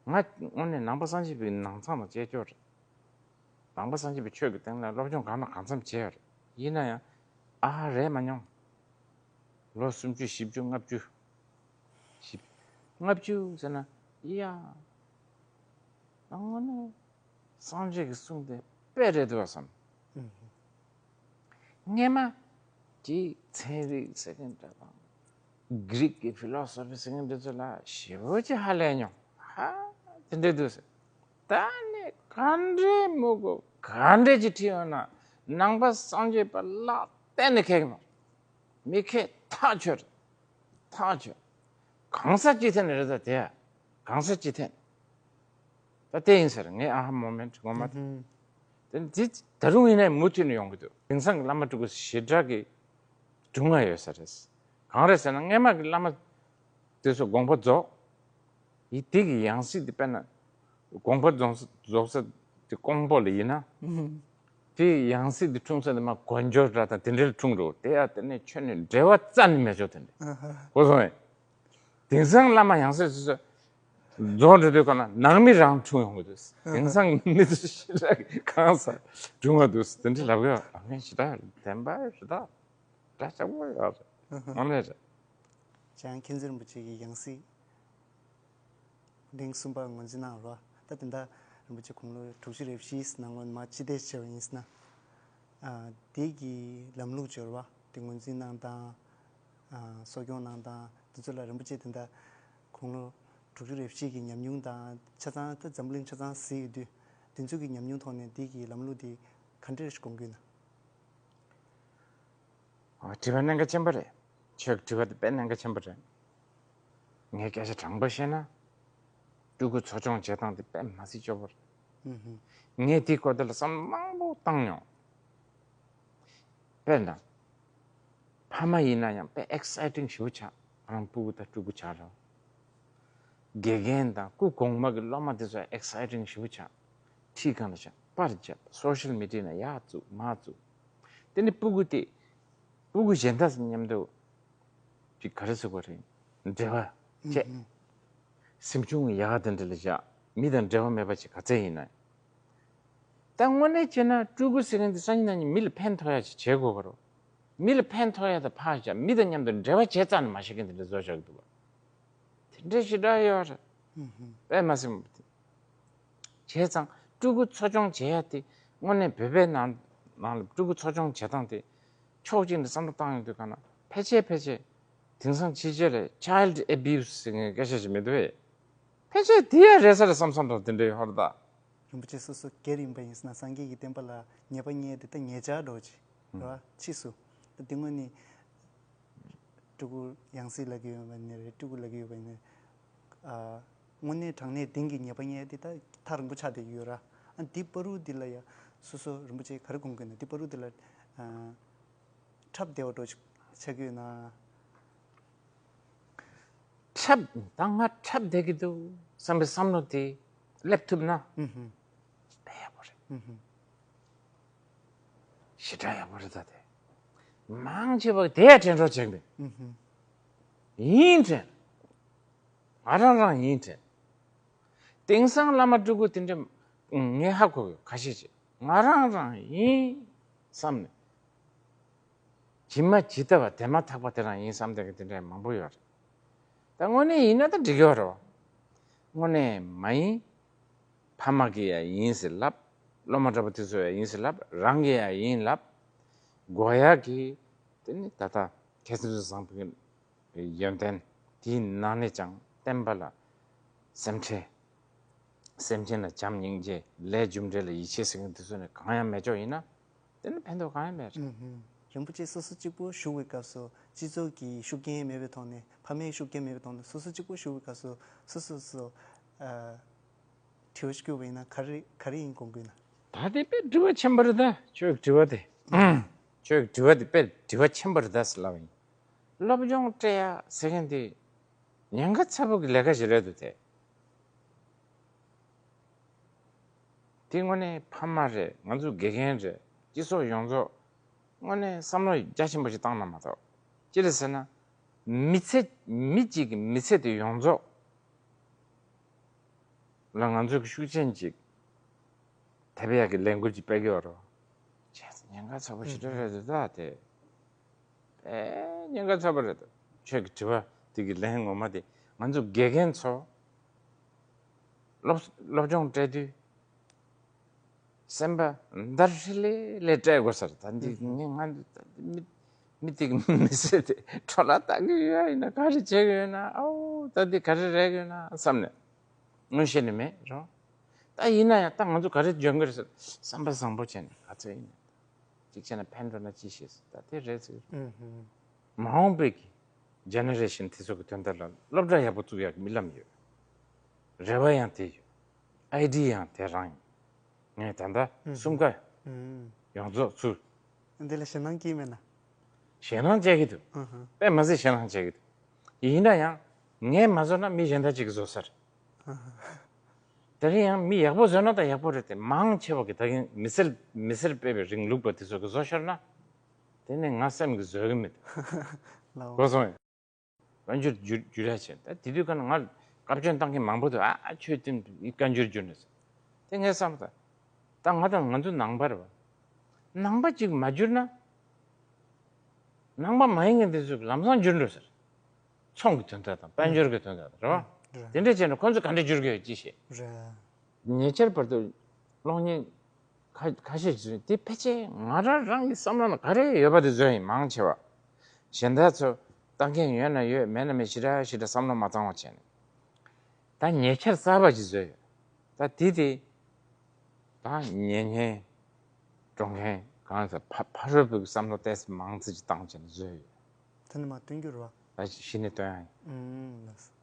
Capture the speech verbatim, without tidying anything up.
ང་དངོས་གནས་ནང་པ་སངས་རྒྱས་པའི་ནང་ཚང་དང་བཅས་ཀྱོག་རེད། ནང་པ་སངས་རྒྱས་པའི་ཆོས་ཀྱི་སྟེང་ལ་སློབ་སྦྱོང་གང་དང་གང་འཚམ་བྱས་ཡོད་རེད། ཡིན་ན་ཡང་ཨ་ཧ་རེད་མ་མྱོང་། ལོ་སུམ་ཅུ་བཞི་བཅུ་ལྔ་བཅུ། བཞི་ལྔ་བཅུ་ཟེར་ན་ཡ། དངོས་གནས་སངས་རྒྱས་ཀྱི་གསུང་དེ་དཔེ་རེད་འདུག་བསམ། སྔས་མ་གི་ཚན་རིག་ཟེར་མཁན་འདྲ་དང་། གྷི་རིག་གི་ཕི་ལོ་སོ་ཕི་ཟེར་མཁན་འདི་ཚོ་ལ་ཞེ་པོ་ཅིག་ཧ་ལས་མྱོང་། ཧ། དེ་འདྲ་འདུག་ཟེར། ད་ནི་ག་འདྲའི་མུ་གུ་ག་འདྲའི་ཅིག་ཁྲིད་ཡོང་ན་ནང་པ་སངས་རྒྱས་པ་ལ་གཏན་ནས་ཁེགས་མ། མི་ཁེགས་ཐག་ཆོད་རེད། ཐག་ཆོད། གང་ས་ཅི་ཐད་ནས་རེད་ད་དེ། གང་ས་ཅི་ཐད། ད་དེ་ཡིན་ཟེར་ངས་ཨ་ཧ་མོ་མེན་ཊི་ངོ་མ། དེ་དེ་ད་རུང་ཡིན་ནའི་མུ་མཐུད་ནས་ཡོང་གི་འདུག་དེང་སང་གི་བླ་མ་སྤྲུལ་སྐུ་ཞེ་དྲག་གི་སྒྲུང་ང་ཡོད་ས་རེད། གང་རེད་ཟེར་ན་སྔས་མ་གི་བླ་མ་དེ་ཚོ་དགོངས་པ་རྫོགས། ཡི་དེ་གི་ཡང་སྲིད་དེ་དཔེར་ན། དགོངས་པ་རྫོགས་ས་རྫོགས་ས་དེ་ཀོང་པོ་ལ་ཡིན་ན། དེ་ཡང་སྲིད་དེ་འཁྲུངས་ས་དེ་མ་དཀོན་མཆོག་འདྲ་དང་དེ་འདྲ་ལ་འཁྲུངས་འགྲོ་དེ་ཡ་དེ་ནས་ཆོས་ནས་འབྲེལ་བ་རྩ་ནས་མེད་ཆོག་དེ་འདྲ། གོ་སོང་ངས། དེང་སང་བླ་མ་ཡང་སྲིད་སོ་སོ་རྫོགས་འགྲོ་དུས་ག་ན་ནང་མི་རང་འཁྲུངས་ཡོང་གི་འདུག་དེང་སང་མི་ཚོ་ཞེ་དྲག་གི་གང་ས་འཁྲུངས་པ་འདུག་དེ་འདྲ་ལབ་གི་ཡོད། ཨ་ངས་ཞེ་དྲག་བདེན་པ་རེད་ད། འདྲ་ཆགས་པོ་ཡོད་རེད། ཨ་ནི་རེད། བྱང་མཁྱེན་བརྩེ་རིན་པོ་ཆེ་གི་ཡང་སྲིད། གླིང་གསུམ་པ་ངོས་འཛིན་གནང་རོགས། ད་དེ་འདྲ་རིན་པོ་ཆེ་དགུང་ལོ་དྲུག་ཅུ་རེ་བཞིའི་ནང་ལོ་མ་སྤྱི་བསྡད་བྱས་པ་ཡིན་ཟེར་ན། ཨ་དེ་གི་ལམ་ལུགས་སྦྱོར་བ་དེ་ངོས་འཛིན་གནང་སྟངས། ཨ་གསོ་སྐྱོང་གནང་སྟངས་དེ་ཚོ་ལ་རིན་པོ་ཆེ་དེ་འདྲ་དགུང་ལོ་དྲུག་ཅུ་རེ་བཞི་གི་ཉམས་མྱོང་དང་ཆ་ཚང་ད་འཛམ་བུ་གླིང་ཆ་ཚང་གཟིགས་ཡོད་དུས་དེ་ཚོ་གི་ཉམས་མྱོང་ཐོག་ནས་དེ་གི་ལམ་ལུགས་དེ་ག་འདྲ་ཞིག་དགོངས་ཀྱི་ཡོད་ན། ཨོ། དྲི་བ་གནད་འགག་ཆེན་པོ་རེད། ཁྱོད་ཀྱི་དྲི་བ་དེ་དཔེ་གནད་འགག་ཆེན་པོ་རེད། ངས་སྐད་ཆ་དྲང་པོ་བཤད་ན། སྤྲུལ་སྐུ་འཚོ་སྐྱོང་བྱེད་སྟངས་དེ་དཔེ་མ་སྲིད་སྐྱོ་པོ་རེད། ངས་དེའི་སྐོར་དེ་ལ་བསམ་བློ་མང་པོ་བཏང་མྱོང་། དཔེར་ན། ཕ་མ་ཡིན་ན་ཡང་དཔེ་ཨེག་སའི་ཊིང་ཞེ་པོ་ཆགས། ཁོ་རང་སྤུ་གུ་དང་སྤྲུལ་སྐུ་ཆགས་རོགས། དགེ་རྒན་དང་སྐུ་གོང་མ་གི་སློབ་མ་དེ་ཚོ་ཨེག་སའི་ཊིང་ཞེ་པོ་ཆགས། ཁྲིད་སྒང་ལ་བཞག་པར་བརྒྱབ། སོ་ཤལ་མི་ཌི་ཡ་ནང་ཡར་བཙུགས་མར་བཙུགས། དེ་ནི་སྤུ་གུ་དེ། སྤུ་གུ་གཞན་དག་མཉམ་དུ། ཅིག་ག་རེ་ཟེར་དགོས་རེད། འབྲེལ་བ་བྱས། སེམས་ཆུང་ཡག་དེ་འདྲ་ལ་བཞག་མི་དང་འབྲེལ་བ་མེད་པ་ཅིག་ག་ཚད་ཡིན་ན། ད་དངོས་གནས་བྱས་ན་སྤྲུལ་སྐུ་ཟེར་མཁན་དེ་སང་ཉིན་གནངས་ཉིན་མི་ལ་ཕན་ཐོགས་ཡ་ཅིག་བྱེད་དགོས་པ་རེད། མི་ལ་ཕན་ཐོགས་ཡ་དང་ཕར་བཞག་མི་དང་མཉམ་དུ་འབྲེལ་བ་བྱེད་རྩ་ནས་མ་བྱེད་མཁན་དེ་འདྲ་བཟོ་བཞག་གི་འདུག་བ། དེ་འདྲ་ཞེ་དྲག་ཡོད་རེད། དཔེ་མ་སྲིད་པ་དེ། བྱས་ཙང་སྤྲུལ་སྐུ་འཚོ་སྐྱོང་བྱེད་ཡ་དེ་དངོས་གནས་བོད་པའི་ནང་ནང་ལ་སྤྲུལ་སྐུ་འཚོ་སྐྱོང་བྱེད་སྟངས་དེ་ཕྱོགས་གཅིག་ནས་བསམ་བློ་བཏང་ཡོང་དུས་ག་ན་ཕལ་ཆེར་ཕལ་ཆེར་དེང་སང་ཕྱི་རྒྱལ་ལ་ཆའི་ལྡི་ཨེ་བིའུ་སི་ཟེར་མཁན་སྐད་ཆ་ཞིག་མི་འདུག་བས། ཕལ་ཆེར་དེ་ཡ་རེད་ས་རེད་བསམ་བསམ་འདྲ་དེ་འདྲའི་ཧོར་ད། རིན་པོ་ཆེ་སོ་སོ་སྒེར་ཡིན་པ་ཡིན་ཟེར་ན་སངས་རྒྱས་ཀྱི་བསྟན་པ་ལ་ཉེས་པ་བསྙད་དེ་ད་ཉེས་ཆད་འགྲོ་ཅིག་རེད་བ། ཕྱིས་སུ་ད་དེ་དངོས་གནས་སྤྲུལ་སྐུ་ཡང་སྲིད་ལབ་ཀྱི་ཡོད་པ་ནི་རེད། སྤྲུལ་སྐུ་ལབ་ཀྱི་ཡོད་པ་ནི། ཨ་དངོས་གནས་དྲང་གནས་གཏིང་གི་ཉེས་པ་བསྙད་དེ་ད་ཐག་རིང་པོ་ཆགས་བསྡད་ཀྱི་ཡོད་ར། ཨ་འདི་བར་དུ་འདི་ལ་ཡ་སོ་སོ་རིན་པོ་ཆེ་ག་རེ་དགོངས་ཀྱི་ན་འདི་བར་དུ་འདི་ལ་ཨ་འཁྲབ་བསྡད་པ་འགྲོ་ཆགས་ཀྱི་ཡོད་ན། འཁྲབ་ད་ང་འཁྲབ་བསྡད་ཀྱི་འདུག་བསམ་པའི་བསམ་བློ་དེ་སླེབས་ཐུབ་ན་ཨུ་ཧུ་དཔེ་ཡག་པོ་རེད། ཨུ་ཧུ་ཞེ་དྲག་ཡག་པོ་རེད་ད་དེ། མང་ཆེ་བ་དེ་ཡ་དྲན་གྲོགས་བྱེད་འདུག་ཨུ་ཧུ་ཡིན་དྲན། ང་རང་རང་ཡིན་དྲན། དེང་སང་བླ་མ་སྤྲུལ་སྐུ་དེ་འདྲ་ངས་ཧ་གོ་གི་ཁ་ཤས་ཅིག་ང་རང་རང་ཡིན་བསམ་ནས། ཇི་མ་ཇི་ལྟ་བ་དེ་མ་ཐག་པ་དེ་རང་ཡིན་བསམ་བསྡད་མཁན་དེ་འདྲ་མང་པོ་ཡོད་རེད། ད་དངོས་གནས་ཡིན་ན་ད་འགྲིག་གི་ཡོད་རེད་བ། དངོས་གནས་མ་ཡིན། ཕ་མ་གིས་ཡང་ཡིན་ཟེར་ལབ། སློབ་མ་གྲྭ་པ་དེ་ཚོས་ཡང་ཡིན་ཟེར་ལབ། རང་གིས་ཡང་ཡིན་ལབ། དགོས་ཡག་གི་དེ་ནི་ད་ལྟ་མཁས་བཙུན་བཟང་པོའི་ཡོན་ཏན་དེའི་ནང་ནས་ཀྱང་བསྟན་པ་ལ་སེམས་ཁྲལ། སེམས་ཅན་ལ་བྱམས་སྙིང་རྗེ། ལས་རྒྱུ་འབྲས་ལ་ཡིད་ཆེས་ཟེར་མཁན་དེ་ཚོ་ནི་གང་ཡང་མེད་ཅོག་ཡིན་ན་དེ་ནི་ཕན་ཐོགས་གང་ཡང་མེད། ཨུ་ཧུ། རིན་པོ་ཆེ་སོ་སོ་གཅིག་པུ་བཞུགས་པའི་སྐབས་སུ་སྤྱི་ཚོགས་ཀྱི་ཤུགས་རྐྱེན་མེད་པའི་ཐོག་ནས་ཕ་མའི་ཤུགས་རྐྱེན་མེད་པའི་ཐོག་ནས་སོ་སོ་གཅིག་པུ་བཞུགས་པའི་སྐབས་སུ་སོ་སོ་སོ་ཨ་དྲི་བ་ཞིག་བསྐྱུར་བ་ཡིན་ན་ག་རེ་ག་རེ་ཡིན་དགོངས་ཀྱི་ཡོད་ན། ད་དེ་དཔེ་དྲི་བ་ཆེན་པོ་རེད་ད། ཁྱོད་ཀྱི་དྲི་བ་དེ། ཁྱོད་ཀྱི་དྲི་བ་དེ་དཔེ་དྲི་བ་ཆེན་པོ་རེད་ད་ཟེར་ལབ་ཡིན། སློབ་སྦྱོང་སྤྲད་ཡ་ཟེར་མཁན་དེ་ཉེན་ཁ་ཚ་པོ་གི་ལས་ཀ་ཞིག་རེད་འདུག་དེ། དེ་དངོས་གནས་ཕ་མ་རེད། ང་ཚོ་དགེ་རྒན་རེད། སྤྱི་ཚོགས་ཡོངས་རྫོགས་དངོས་གནས་བསམ་བློ་རྒྱ་ཆེན་པོ་ཞིག་བཏང་ན་མ་གཏོགས། ཅི་རེད་ཟེར་ན། མི་ཚེ་མི་གཅིག་གི་མི་ཚེ་དེ་ཡོངས་རྫོགས་ ལ་ང་ཚོ་གི་ཤུགས་ཆེན་ཅིག་ཐེབས་ཡག་གི་ལས་འགུལ་ཅིག་སྤེལ་གི་ཡོད་རེད། བྱས་ཙང་ཉེན་ཁ་ཚ་པོ་ཞེ་དྲག་རེད་འདུག་ད་དེ། དཔེ་ཉེན་ཁ་ཚ་པོ་རེད་འདུག་ཁྱོད་ཀྱི་དྲི་བ་དེ་གི་ལན་ངོ་མ་དེ། ང་ཚོ་དགེ་རྒན་ཚོ་སློབ་སློབ་སྦྱོང་སྤྲད་དུས་སེམས་པ་འདར་ཧྲི་ལེ་ལེ་སྤྲད་དགོས་ས་རེད། ད་འདི་ངས་ང་འདི་ད་འདི་མི་མི་དེ་གི་མི་ཚེ་དེ་འཕྲོ་བརླག་བཏང་གི་ཡོད་ཡིན་ན། ག་རེ་བྱེད་གི་ཡོད་ན། ཨའོ་ད་འདི་ག་རེ་རེག་གི་ཡོད་ན་བསམ་ནས། ངོ་ཤེས་ནི་མེད་རོ། ད་ཡིན་ན་ཡང་ད་ང་ཚོ་ག་རེ་འཇོན་གི་རེད་ཟེར། བསམ་པ་བཟང་པོ་བྱས་ནས་ག་ཚོད་ཡིན་ན་ཅིག་བྱས་ན་ཕན་འགྲོ་ན་ཅི་ཤེས་ཟེར། ད་དེ་རེད་ཟེར། ཨུ་ཧུམ། མ་འོངས་པའི་གི་ཇེ་ནེ་རེ་ཤན་དེ་ཚོ་གི་དོན་དག་ལ་སློབ་གྲྭ་ཡག་པོ་བཙུགས་ཡག་གི་རྨི་ལམ་ཡོད། རེ་བ་ཡང་དེ་ཡོད། ཨའི་ཌི་ཡ་ཡང་དེ་རང་ཡིན། ངས་ད་ལྟ་ཨུ་ཧུམ། གསུམ་ཀ་ཨུ་ཧུམ། ཡོངས་རྫོགས་ཚུར། འདི་ལ་ཞེད་སྣང་སྐྱེས་མེད་ན། ཞེད་སྣང་སྐྱེ་གི་འདུག་ཨ་ཧ། དཔེ་མ་སྲིད་ཞེད་སྣང་སྐྱེ་གི་འདུག་ཡིན་ན་ཡང་ངས་མ་བཟོ་ན་མི་གཞན་དག་ཅིག་གིས་བཟོ་ས་རེད། ཨ་ཧ། དེ་རིང་ཡང་མི་ཡག་པོ་བཟོས་ན་ད་ཡག་པོ་རེད་དེ། མང་ཆེ་བ་གི་ད་གིན་མི་སེར་མི་སེར་སྤེལ་བའི་རིང་ལུགས་པ་དེ་ཚོ་གིས་བཟོ་ཤོར་ན། དེ་ནི་ང་སེམས་ཀྱིས་བཟོད་གི་མེད། ལའོ། གོ་སོང་ཡ། བཀའ་འགྱུར་བསྒྱུར་བསྒྱུར་ཡ་བྱས། ད་དེ་དུས་ཀ་ན་ང་བཀའ་བཀྱོན་བཏང་མཁན་མང་པོ་འདུག་ཨ་ཨ་ཁྱོད་དེ་བཀའ་འགྱུར་བསྒྱུར་ནས་ཟེར། དེ་ངས་བསམ་ད། ད་ང་དང་ང་ཚོ་ནང་པ་རེད་བ། ནང་པ་ཅིག་མ་བསྒྱུར་ན། ནང་པ་མ་ཡིན་མཁན་དེ་ཚོས་ལམ་སང་བསྒྱུར་འགྲོ་ཟེར། ཚོང་གི་དོན་དག་དང་དཔལ་འབྱོར་གྱི་དོན་དག་དང་རེད་བ། རེད། དེ་འདྲ་བྱས་ན་ཁོ་ཚོས་ག་འདྲ་བསྒྱུར་གི་ཡོད་ཅི་ཤེས། རེད། ཉེ་ཆར་བར་དུ་གློག་བརྙན་ཁ་ཁ་ཤས་ཤིག་བཟོས། དེ་ཕལ་ཆེར་ང་རང་རང་གི་བསམ་བློ་ནང་ག་རེ་ཡོད་པ་དེ་བཟོས་ཡིན། མང་ཆེ་བ། གཞན་དག་ཚོ་ལྟ་མཁན་ཡོད་ན་ཡོད། མེད་ན་མེད། ཞེ་དྲག་ཞེ་དྲག་བསམ་བློ་མ་བཏང་བ་བྱས་ནས། ད་ཉེ་ཆར་གསར་པ་ཅིག་བཟོས་ཡོད། ད་དེ་དེ་ད་ཉན་མཁན་འགྲོ་མཁན་གང་ཟེར། ཕ་ཕ་རོལ་པོའི་བསམ་བློ་ཏོག་ཙམ་མང་ཙམ་ཅིག་བཏང་བྱས་ནས་བཟོས་ཡོད། དེ་ནི་མ་སྟོན་རྒྱུ་རེད་བ། ད་གཞི་ནས་སྟོན་ཡ་ཡིན། ཨུམ། ལགས་སོ།